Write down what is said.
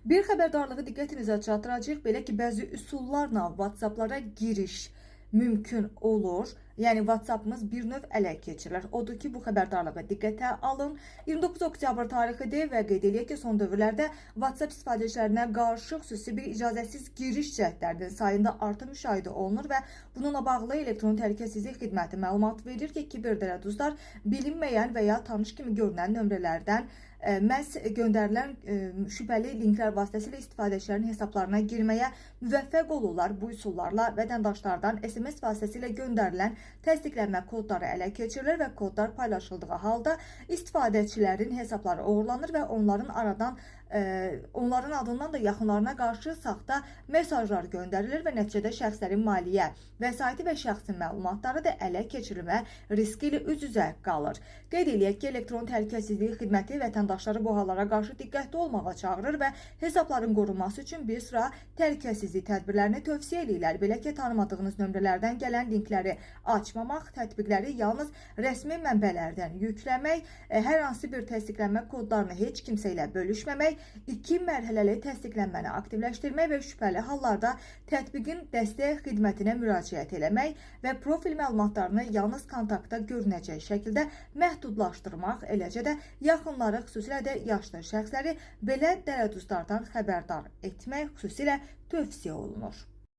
Bir xəbərdarlığı diqqətinizə çatdıracağıq. Belə ki, bəzi üsullarla WhatsApp-lara giriş mümkün olur. Yəni WhatsApp-ımız bir növ ələ keçirilir. Odur ki, bu xəbərdarlığı diqqətə alın. 29 oktyabr tarixidir və qeyd eləyək ki, son dövrlərdə WhatsApp istifadəçilərinə qarşı xüsusi bir icazəsiz giriş cəhdlərinin sayında artım müşahidə olunur və bununla bağlı Elektron Təhlükəsizlik Xidməti məlumat verir ki, kiber dələduzlar bilinməyən və ya tanış kimi görünən nömrələrdən məhz göndərilən şübhəli linklər vasitəsilə istifadəçilərin hesablarına girməyə müvəffəq olurlar. Bu üsullarla vətəndaşlardan SMS vasitəsilə göndərilən təsdiqlənmə kodları ələ keçirilir və kodlar paylaşıldığı halda istifadəçilərin hesabları oğurlanır və onların adından da yaxınlarına qarşı saxta mesajlar göndərilir və nəticədə şəxslərin maliyyə vəsaiti və şəxsi məlumatları da ələ keçirilmə riski ilə üz-üzə qalır. Qeyd eləyək ki, Elektron Təhlükəsizlik Xidməti vətəndaşları bu hallara qarşı diqqətli olmağa çağırır və hesabların qorunması üçün bir sıra təhlükəsizlik tədbirlərini tövsiyə eləyirlər. Belə ki, tanımadığınız nömrələrdən gələn linkləri açmamaq, tətbiqləri yalnız rəsmi mənbələrdən yükləmək, hər hansı bir təsdiqlənmə kodlarını heç kimsə ilə bölüşməmək, iki mərhələli təsdiqlənməni aktivləşdirmək və şübhəli hallarda tətbiqin dəstək xidmətinə müraciət eləmək və profil məlumatlarını yalnız kontaktda görünəcək şəkildə məhdudlaşdırmaq, eləcə də yaxınları, xüsusilə də yaşlı şəxsləri belə dələduzlardan xəbərdar etmək xüsusilə tövsiyə olunur.